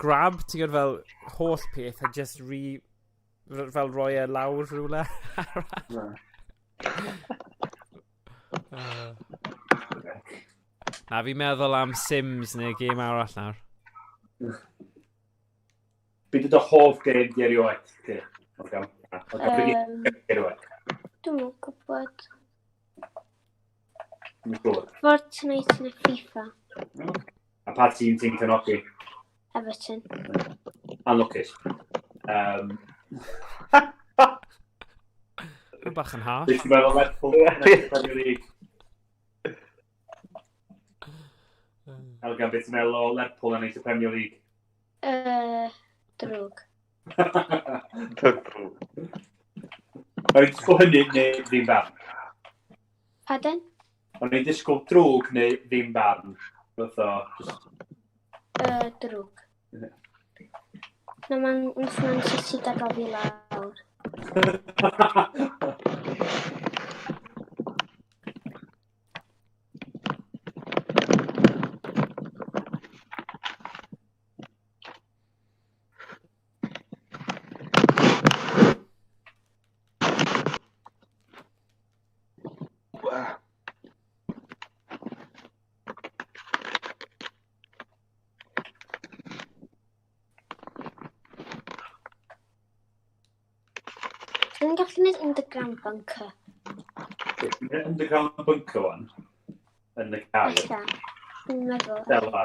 Speaker 3: grab, ti'n gwybod fel holl peth a just re... fel roi e lawr rhywle arall. Na, fi'n meddwl am Sims neu gêm arall nawr.
Speaker 1: Be di dy hoff gêm di erioed? Ti? Oce. Erioed.
Speaker 2: Dwi'm yn gwybod.
Speaker 1: Dwi'n siŵr.
Speaker 2: Fortnite neu FIFA.
Speaker 1: A pa tîm ti'n cefnogi?
Speaker 2: Everton.
Speaker 1: Anlwcus.
Speaker 3: Mae'n bach yn harsh.
Speaker 1: Beth ti'n meddwl Lerpwl yn y Premier League? Elgan, beth ti'n meddwl o Lerpwl yn y Premier League?
Speaker 2: Drwg.
Speaker 4: Drwg.
Speaker 1: O'n i'n disgwyl hynny neu ddim barn?
Speaker 2: Pardon?
Speaker 1: O'n i'n disgwyl drwg neu ddim barn? Fath o, just...
Speaker 2: Drwg. Na, mae'n Man City gadael fi lawr. Dwi'n gallu gwneud underground bunker.
Speaker 1: Underground bunker one? Yn y car.
Speaker 2: Alla. Dwi'n meddwl.
Speaker 1: Dela.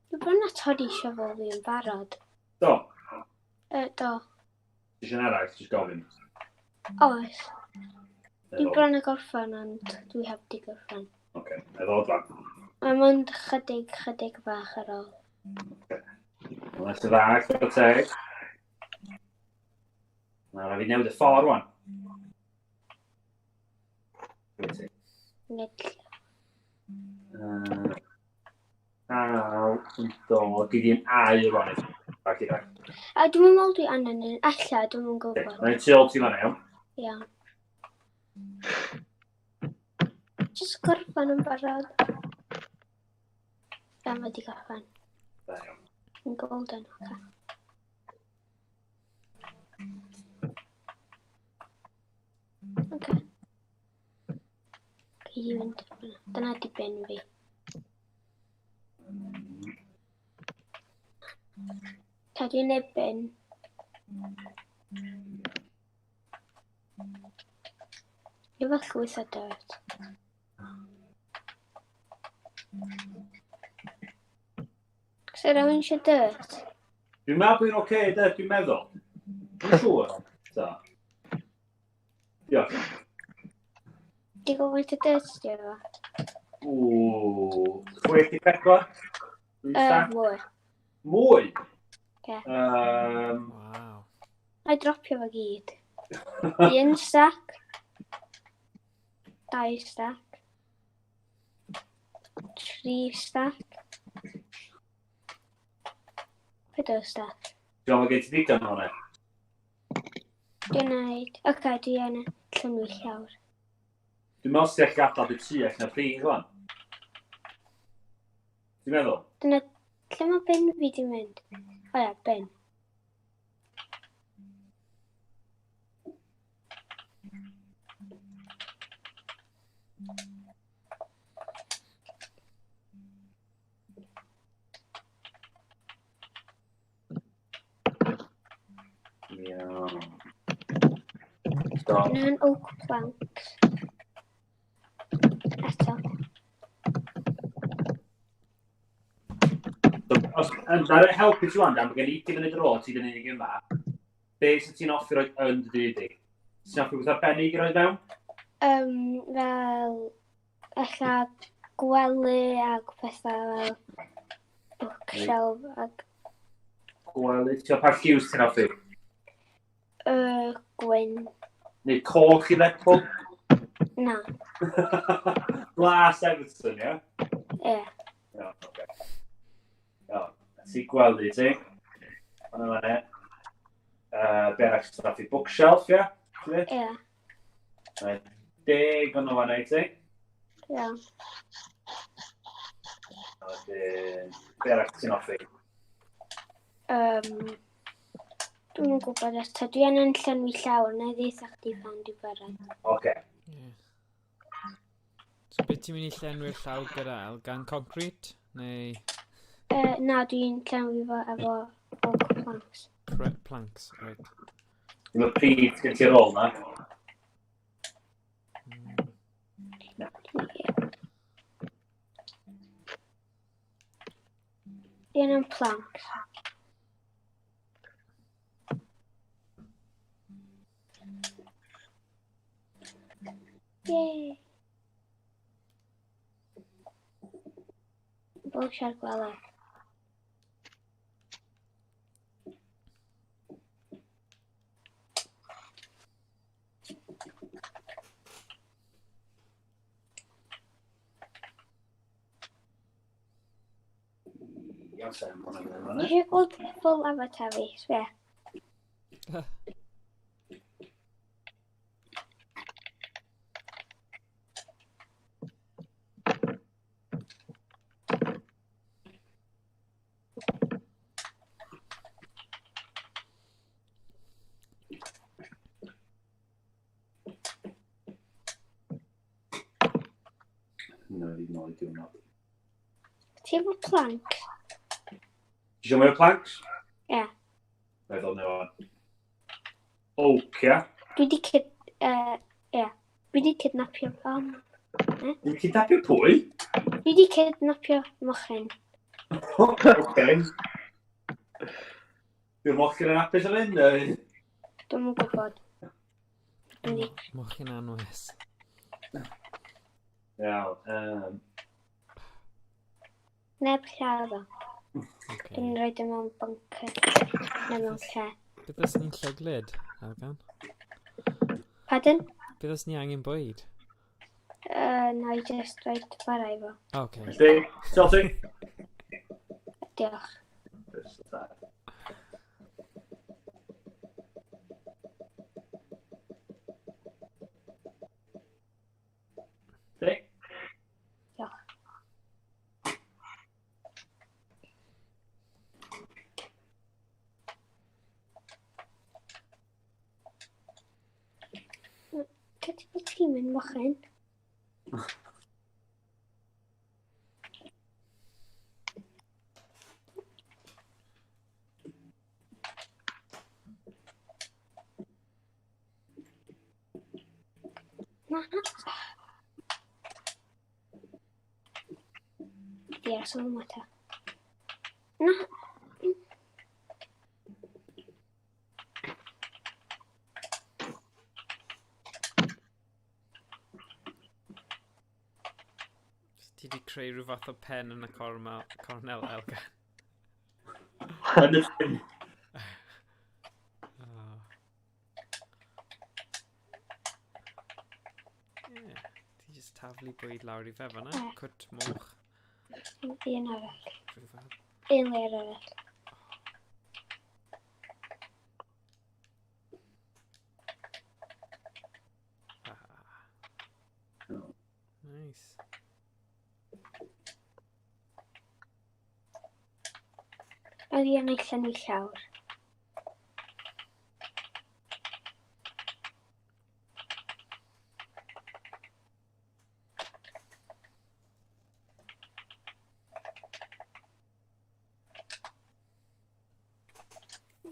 Speaker 2: Dwi'n bron a torri shovel fi yn barod.
Speaker 1: Do?
Speaker 2: Do.
Speaker 1: Ti eisiau arall, jyst gofyn?
Speaker 2: Oes. Dwi'n bron a gorffan, ond dwi heb di gorffan.
Speaker 1: Oce, na ddod fan.
Speaker 2: Mae mond chydig bach ar ôl.
Speaker 1: Oce. Mae'n sydd dda, chwarae teg. Na, rhaid fi newid y ffordd rwan.
Speaker 2: Nid.
Speaker 1: Aw, yn dod. Gyd i'n aur rwan. Ac i
Speaker 2: A dwi'n meddwl dwi angen un. Alla, dwi'n yn gwybod.
Speaker 1: Mae'n tu ôl ti fan iawn.
Speaker 2: Iawn. Just gorffan yn barod. Iawn, wedi gorffan.
Speaker 1: Da iawn.
Speaker 2: Yn golden, oce. Oce. Gei di fynd. Dyna di ben fi. Ta dwi'n neud bin. Efo llwyth o dirt. So rhywun eisiau dirt?
Speaker 1: Dwi'n meddwl bod hi'n oce, de, dwi'n meddwl. Dwi'n siŵr. So. Diolch.
Speaker 2: Ti'n gwybod faint o dirt di efo?
Speaker 1: Ww, 64?
Speaker 2: Mwy.
Speaker 1: Mwy?
Speaker 2: Ie.
Speaker 3: Wow.
Speaker 2: Na i dropio fo gyd. Un stack. 2 stack. 3 stack. 4 stack.
Speaker 1: Ti'n meddwl gen ti ddigon o'n e?
Speaker 2: Dwi'n neud. Oce, dwi yn llenwi llawr.
Speaker 1: Dwi'n meddwl sy'n gadael dy tu allan y pridd wan. Ti'n meddwl?
Speaker 2: Dyna, lle mae bin fi di mynd? O ia, bin.
Speaker 1: Iawn. So.
Speaker 2: Dyna'n oak planks. Eto.
Speaker 1: Os, yn dar helpu ti wan, Dan, mae gen i 20 munud ar ôl, ti 'di unig yma. Be sy'n ti'n offi roi yn dy dŷ di? Ti'n hoffi rhywbeth arbennig i roi fewn?
Speaker 2: Fel, ella gwely ag pethau fel bookshelf ag...
Speaker 1: Gwely, ti'n pa lliw ti'n hoffi?
Speaker 2: Gwyn.
Speaker 1: Neu coch i Lerpwl?
Speaker 2: Na.
Speaker 1: Glas Everton, ie?
Speaker 2: Ie.
Speaker 1: Iawn, oce. Iawn, ti gwely ti. Ond yma ne. Be arall ti'n hoffi? Bookshelf, ie?
Speaker 2: Ie.
Speaker 1: Right. 10 ond o'n i ti.
Speaker 2: Iawn.
Speaker 1: A wedyn, be arall ti'n hoffi?
Speaker 2: Dwi'm yn gwybod eto. Dwi angen llenwi llawr, na i ddeutha chdi pan dwi'n barod.
Speaker 1: Oce.
Speaker 3: Ie. So beth ti'n mynd i llenwi'r llawr gyda, Elgan? Concrete? Neu...
Speaker 2: Na, dwi'n llenwi fo efo oak planks.
Speaker 3: Planks, right.
Speaker 1: Ddim y pryd gen ti'r ôl na. Na.
Speaker 2: Dwi angen planks. Yay! Bwys ar gwely.
Speaker 1: Iawn, Sam, hwnna fydd yn fan'na.
Speaker 2: Ti eisiau gweld full avatar fi, sbia?
Speaker 1: Na, fi nôl i diwrnod.
Speaker 2: Ti efo plank?
Speaker 1: Ti eisiau mwy o planks?
Speaker 2: Ie.
Speaker 1: Meddwl neu o'n. Oak, ia?
Speaker 2: Dwi di cyd... Ie. Dwi di kidnapio...
Speaker 1: Dwi di kidnapio pwy?
Speaker 2: Dwi di kidnapio mochyn.
Speaker 1: Oce. Dwi'n mochyn yn hapus am hyn, neu?
Speaker 2: Dwi'm yn gwybod.
Speaker 3: Mochyn anwes.
Speaker 1: Iawn.
Speaker 2: Neb lladd o. Dwi'n rhoi dim mewn bunker. Neu mewn lle.
Speaker 3: Beth os ni'n llyglyd, Elgan?
Speaker 2: Pardon?
Speaker 3: Beth os ni angen bwyd?
Speaker 2: Na i just rhoi bara i fo.
Speaker 3: Oce.
Speaker 1: Felly, Celtic.
Speaker 2: Diolch.
Speaker 1: Diolch.
Speaker 2: Cyd bod ti'n mynd mochyn? Na. Di aros am yma ta. Na.
Speaker 3: Ti di creu rhyw fath o pen yn y cornel, Elgan.
Speaker 1: Yn y pen.
Speaker 3: Ie, ti jyst taflu bwyd lawr i fe fan'na. Cwt moch.
Speaker 2: Un arall.
Speaker 3: Rhyw fath.
Speaker 2: Un layer arall.
Speaker 3: Nice.
Speaker 2: Oedd i yn ei llenwi llawr.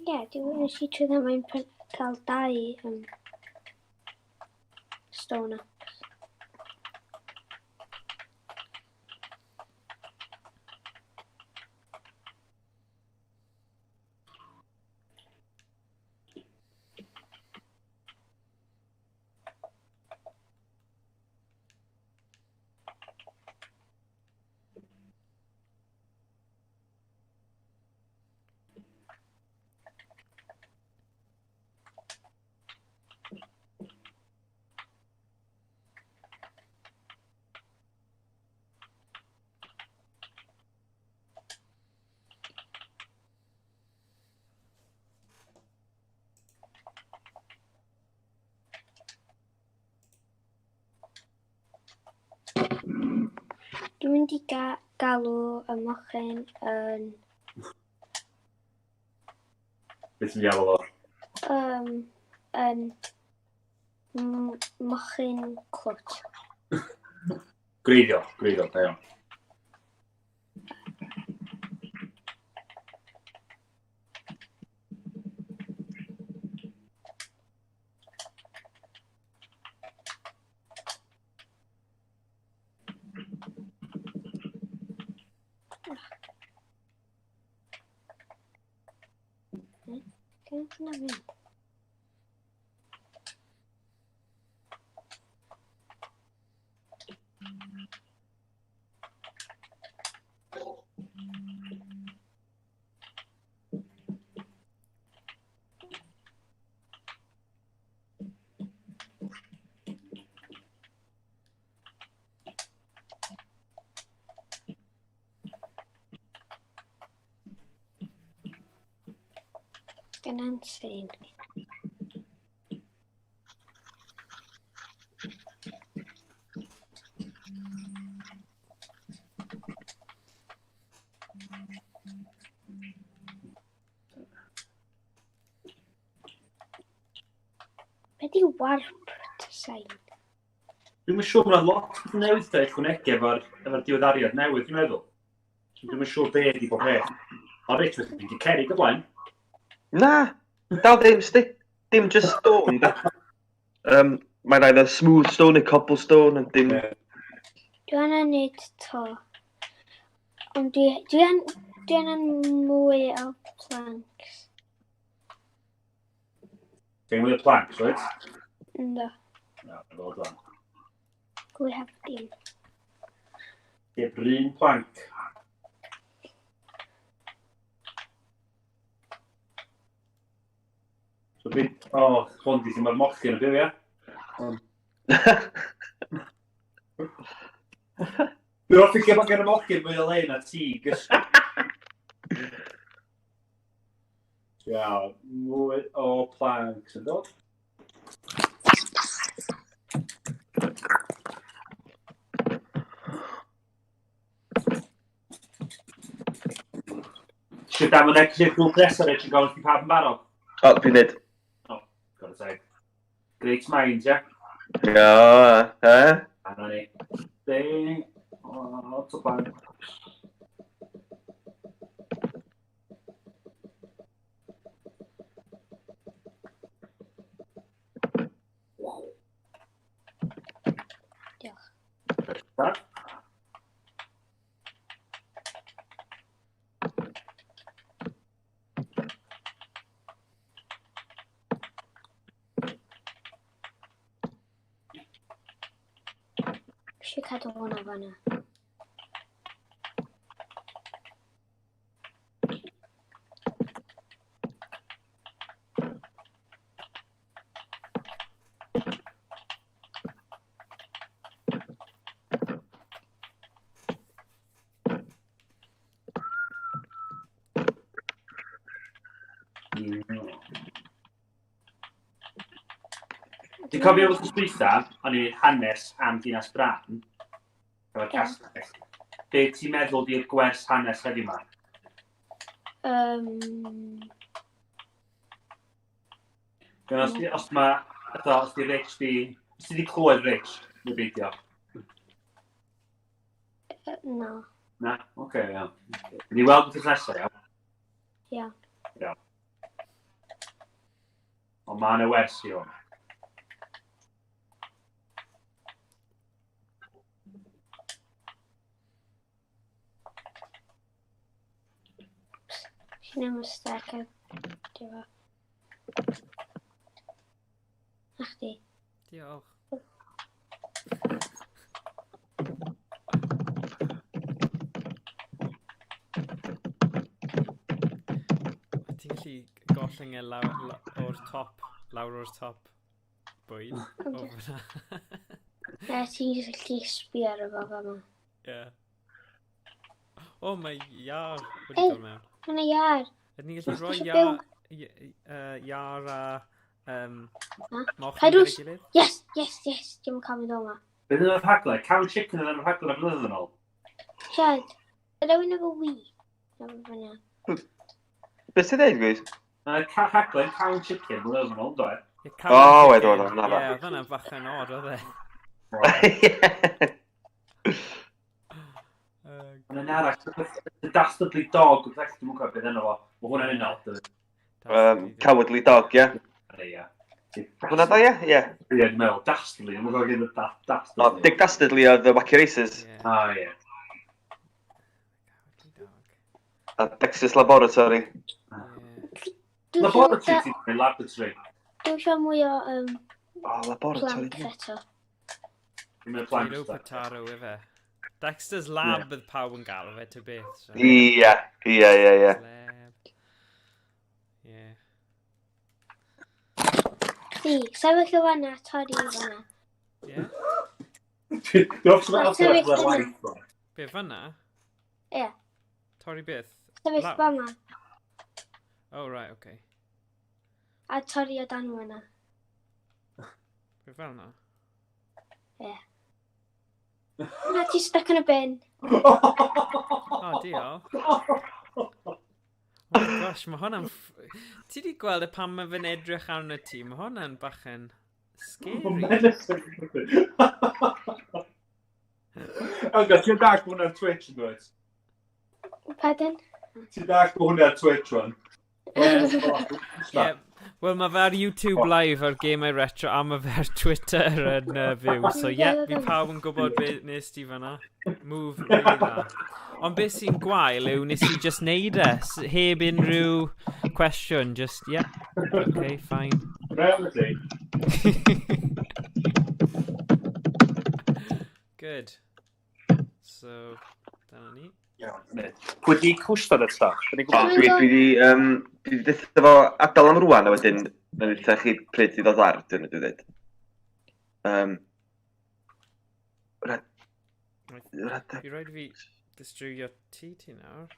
Speaker 2: Ie, dwi'n nes i trwy ddim yn cael dau stone axe. Dwi'n mynd i ga galw y mochyn yn...
Speaker 1: Beth ti'n galw fo?
Speaker 2: Yn mochyn clwt.
Speaker 1: Gwreiddiol, gwreiddiol, da iawn.
Speaker 2: Lle na fynd? Dyna'n sein. Be di warp sign?
Speaker 1: Dwi'm yn siŵr, mae'n lot o newydd da ychwanegu efo'r efo diweddariad newydd, dwi'n meddwl. Dwi'm yn siŵr be ydi bob peth. Ond reit, felly, dwi'n di cerig o blaen.
Speaker 4: Na, dal ddim, sti. Dim just stone, da. Mae'n either smooth stone neu cobblestone, and dim... Yeah.
Speaker 2: Dwi angen neud to. Ond dwi angen mwy o planks.
Speaker 1: Ti'n mwy o planks, oed?
Speaker 2: Ynddo.
Speaker 1: Na, ddod o'n.
Speaker 2: Dwi heb dim.
Speaker 1: Heb run plank. So bit, o, oh, hwn di lle mae'r mochyn yn byw, ia? Dwi'n hoffi lle mae gen y mochyn mwy o le na ti gysgu. Ia, mwy o planks yn dod. Sut am y next grŵp nesaf, Rich, yn gofyn chi pawb yn barod?
Speaker 4: O, dwi'n neud.
Speaker 1: O, got it, teg. Great minds, ie?
Speaker 4: Ia, e?
Speaker 1: A na ni. Deng, o, lot o planks.
Speaker 2: Diolch.
Speaker 1: Da.
Speaker 2: Eisiau cadw hwnna fanna.
Speaker 1: Dwi'n cofio wrth dwytha, o'n i'n hanes am Dinas Bran, efo'r castell. Be ti'n meddwl di'r gwers hanes heddiw ma? Gan os, os ma, fatha, os di Rich di, os ti di clywed Rich, neu beidio?
Speaker 2: Na.
Speaker 1: Na? Oce, okay, iawn. Ni weld wythnos nesaf, iawn?
Speaker 2: Iawn.
Speaker 1: Iawn. Ond mae yna wers i hwn.
Speaker 2: Sy'n am ystag a dyfa. Na chdi.
Speaker 3: Diolch. Ti'n gallu gollwng e lawr, o'r top, lawr o'r top bwyd. O fyna.
Speaker 2: Na, ti'n gallu sbio ar y fo fama.
Speaker 3: Ie. O, mae iar wedi dod mewn.
Speaker 2: Mae yna iar.
Speaker 3: Ydyn ni'n gallu rhoi iar, iar a moch
Speaker 2: yn gyda'i gilydd? Yes, yes, yes. Dim yn cael mynd o'ma.
Speaker 1: Beth yw'r rhaglen? Cow Chicken yn rhaglen am flynedd yn ôl?
Speaker 2: Siad, rywun efo Wii. Fyna.
Speaker 4: Beth ti'n dweud, Gwys?
Speaker 1: Mae rhaglen Cow and Chicken, mae'n ôl, dwi.
Speaker 4: O, wedd oedd o'n
Speaker 3: Ie, oedd hwnna'n bach yn odd, oedd e.
Speaker 1: Ond yn arall, The Dastardly Dog, wrth eich dwi'n gwybod beth enw fo. Mae hwnna'n un odd.
Speaker 4: Cowardly Dog, ie?
Speaker 1: Ie.
Speaker 4: Hwnna da, ie? Ie.
Speaker 1: Ie, dwi'n meddwl, Dastardly, dwi'n gwybod gen y Dastardly.
Speaker 4: O, Dick Dastardly oedd The Wacky Races.
Speaker 1: Ah, ie.
Speaker 4: A Dexter's Laboratory.
Speaker 1: Laboratory ti'n dweud, laboratory.
Speaker 2: Dwi'n eisiau mwy o
Speaker 4: oh, laboratory.
Speaker 2: planks eto.
Speaker 3: Peter Potaro, ife. Dexter's Lab yeah. bydd pawb yn galw fe, ty beth. So.
Speaker 4: Ie, ie, ie, ie.
Speaker 3: Ie.
Speaker 2: Fi, sefyll o fanna, torri i fanna.
Speaker 3: Ie.
Speaker 1: Dwi'n
Speaker 2: Sefyll
Speaker 3: Be fanna?
Speaker 2: Ie.
Speaker 3: Torri beth?
Speaker 2: Sefyll fanna.
Speaker 3: Oh, right, okay.
Speaker 2: A torri o dan fanna.
Speaker 3: Be fel na?
Speaker 2: Ie. Na, ti stuck yn y bin.
Speaker 3: Oh, diolch. Oh my gosh, mae hwnna'n... Ti di gweld y pan mae fe'n edrych arno ti, mae hwnna'n bach yn scary.
Speaker 1: Elga, ti'n dall bod hwnna'n Twitch yn dweud?
Speaker 2: Pardon?
Speaker 1: Ti'n dall bod hwnna'n Twitch, rwan?
Speaker 3: Yeah. Wel, mae fe ar YouTube Live ar Gemau Retro a mae fe ar Twitter yn fyw. So, ie, yeah, fi pawb yn gwybod beth nes ti fanna. Move really dda. Ond beth sy'n gwael yw nes i just neud e, heb unrhyw cwestiwn, just, yeah, okay, fine.
Speaker 1: Reality.
Speaker 3: Good. So, dyna ni.
Speaker 1: Iawn, Pwy di cwstard eto?
Speaker 4: Dwi dwi di, dwi di deutha fo adael am rwan a wedyn mae'n deutha chi pryd i ddod ar, dwi'n dwi dweud.
Speaker 3: Fi rhaid i fi distrywio tŷ ti nawr.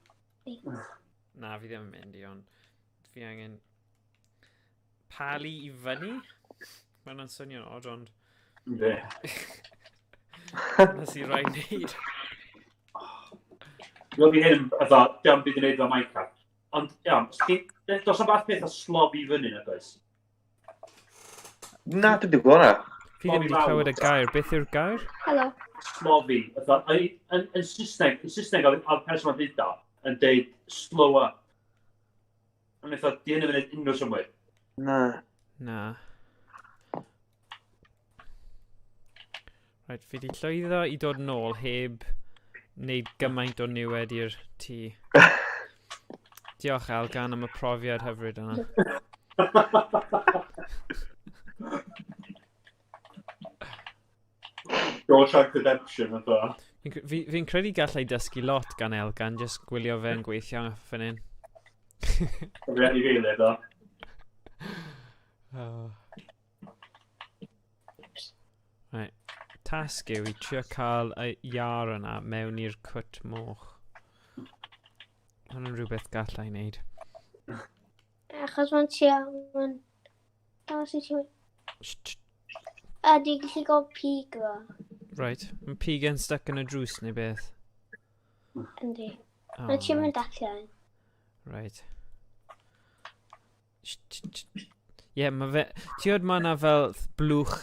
Speaker 3: Na, fi ddim yn mynd i, ond fi angen palu i fyny. Mae hwnna'n swnio'n odd, ond...
Speaker 1: Yndi.
Speaker 3: Nes i rhaid wneud.
Speaker 1: Dwi'n fi hyn, fatha, diolch byd i wneud efo Minecraft. Ond, iawn, dos am fath peth o slob i fyny, nag oes?
Speaker 4: Na, dwi'n wedi gweld hwnna.
Speaker 3: Fi ddim wedi clywed y gair. Beth yw'r gair?
Speaker 2: Helo.
Speaker 1: Slofi. Fatha, yn Saesneg, yn Saesneg oedd person ma'n dweud o, yn deud slow up. Ond eitha, di hynny yn unrhyw synnwyr.
Speaker 4: Na.
Speaker 3: Na. Right, fi wedi llwyddo i dod nôl heb wneud gymaint o niwed i'r tŷ. Diolch Elgan am y profiad hyfryd yna.
Speaker 1: Shawshank Redemption fatha.
Speaker 3: Fi'n fi, fi credu gallai dysgu lot gan Elgan, jyst gwylio fe'n gweithio fan hyn.
Speaker 1: Fi really, ddo.
Speaker 3: Oh. Right. Tasg yw i trio cael y iar yna mewn i'r cwt moch. Hwnnw'n rhywbeth gallai wneud.
Speaker 2: Achos mae'n trio, mae'n... Dangos i ti... A di gallu gweld pig fo.
Speaker 3: Right. Mae pig yn stuck yn y drws neu beth?
Speaker 2: Yndi. Oh, Mae'n trio mynd allan.
Speaker 3: Right. Ie, yeah, mae fe... Ti oed mae yna fel blwch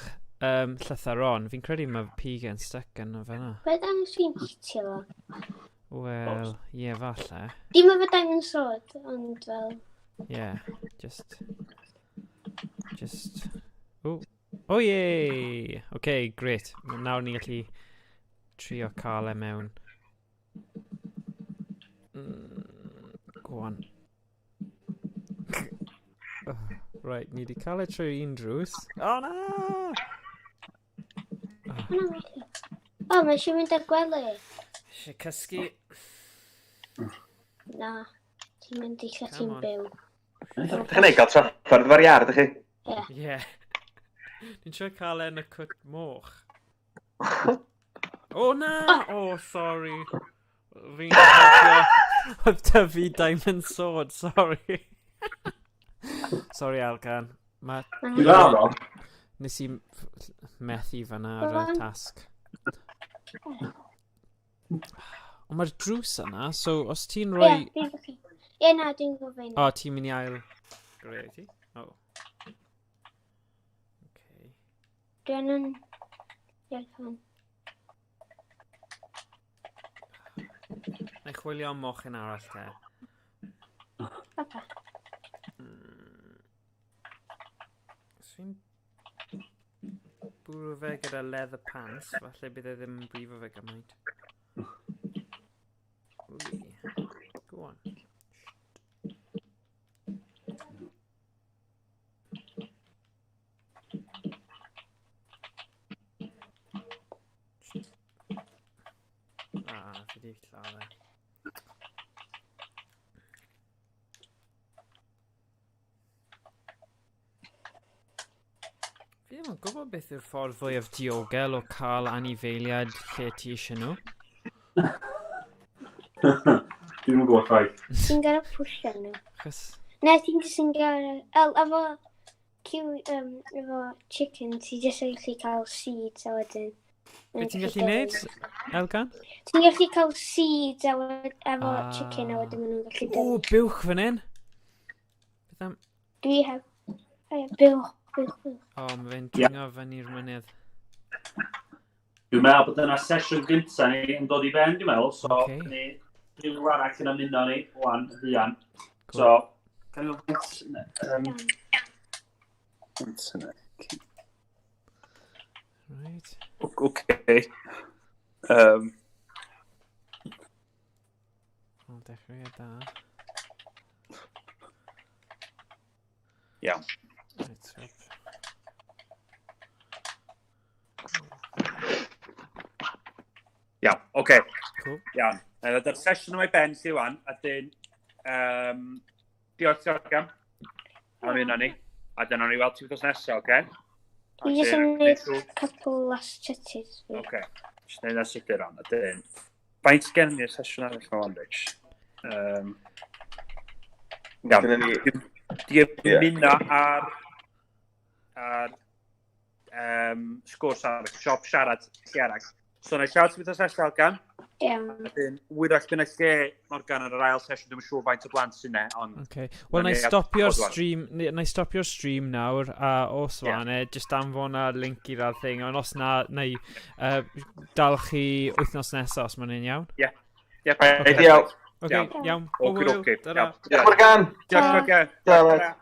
Speaker 3: llythyron. Fi'n credu mae pig yn stuck yn fel yna.
Speaker 2: Fe dangos fi'n hitio fo.
Speaker 3: Wel, ie, yeah, falle.
Speaker 2: Dim efo diamond sword, ond fel...
Speaker 3: Ie, yeah, just... Just... Oh, oh yay! OK, great. Nawr ni'n gallu trio cael e mewn. Go on. Right, ni wedi cael e trwy un drws. Oh na!
Speaker 2: O, mae eisiau mynd ar gwely.
Speaker 3: Eisiau cysgu.
Speaker 2: Na, ti'n mynd i lle ti'n byw.
Speaker 4: Dych chi'n ei gael trafferth efo'r iard, ydych chi?
Speaker 2: Ie.
Speaker 3: Ie. Ni'n trio cael e yn y cwt moch. O na! Oh, sorry. Fi'n cofio oedd tyfu Diamond Sword, sorry. Sorry, Elgan. Ma...
Speaker 1: Dwi'n dda,
Speaker 3: Nes i methu fanna ar y tasg. Ond mae'r drws yna, so os ti'n rhoi...
Speaker 2: Ie, fi'n gallu. Ie, na, dwi'n gofyn.
Speaker 3: O, ti'n mynd i ail... Greu ti? O. Okay.
Speaker 2: Dwi'n yn... Ie, fan.
Speaker 3: Na i chwilio am mochyn arall te.
Speaker 2: Oce.
Speaker 3: Os fi'n bwrw fe gyda leather pants, falle bydd e ddim yn brifo fe gymaint. Ui. Go on. Ah, fi di lladd e. Fi ddim yn gwybod beth yw'r ffordd fwyaf diogel o cael anifeiliaid lle ti eisiau nhw.
Speaker 1: Dwi'n yn gwybod chwaith.
Speaker 2: Ti'n gorau pwysio nhw.
Speaker 3: Chos...
Speaker 2: Na, ti'n jyst yn gorau... El, efo, cyw, efo chicken, ti jyst yn gallu cael seeds a wedyn.
Speaker 3: Be ti'n gallu neud, Elgan?
Speaker 2: Ti'n gallu cael seeds a efo ah. chicken a wedyn maen nhw'n gallu
Speaker 3: dyfu. O, buwch fan hyn! Beth am...
Speaker 2: Dwi heb... Buwch, buwch, buwch.
Speaker 3: O, mae fe'n dringo fyny'r mynydd.
Speaker 1: Dwi'n meddwl bod yna sesiwn gyntaf ni yn dod i ben, dwi'n meddwl. So, okay. ni rhyw arall yn ymuno ni, wan, fuan. Cool. So, can i internet.
Speaker 3: Right.
Speaker 1: Okay.
Speaker 3: O, dechreuad da.
Speaker 1: Iawn.
Speaker 3: Right, stop.
Speaker 1: Iawn, oce. Okay.
Speaker 3: Cool.
Speaker 1: Iawn. Na i ddod â'r sesiwn yma i ben lle wan, a dyn... Diolch ti Organ. Am yna ni. A dyna ni weld ti wythnos nesaf, oce? Okay?
Speaker 2: Fi jyst yn gwneud couple last touches.
Speaker 1: Oce. Okay. Jyst gwneud na sydyn rhan, a dyn... Faint gen ni'r sesiwn arall yma wan, Rich? Iawn. Di ymuno ar sgwrs ar y siop siarad lle arall. So, na i siarad sy'n wythnos nesaf, Elgan.
Speaker 2: Iawn.
Speaker 1: A dyn, wyrach bydd yna lle, Morgan, ar yr ail sesiwn, dwi'n siŵr faint o blant sy'n ne, ond...
Speaker 3: Okay. Wel, na i stopio'r stream, na i stopio'r stream nawr, a os yeah. fan e, just anfon ar link i'r ar thing, ond os na, na i dal chi wythnos nesaf, os mae'n iawn.
Speaker 1: Ie. Ie,
Speaker 3: Iawn. Oce, iawn.
Speaker 1: Oce, oce.
Speaker 4: Diolch, Morgan.
Speaker 1: Diolch, Morgan.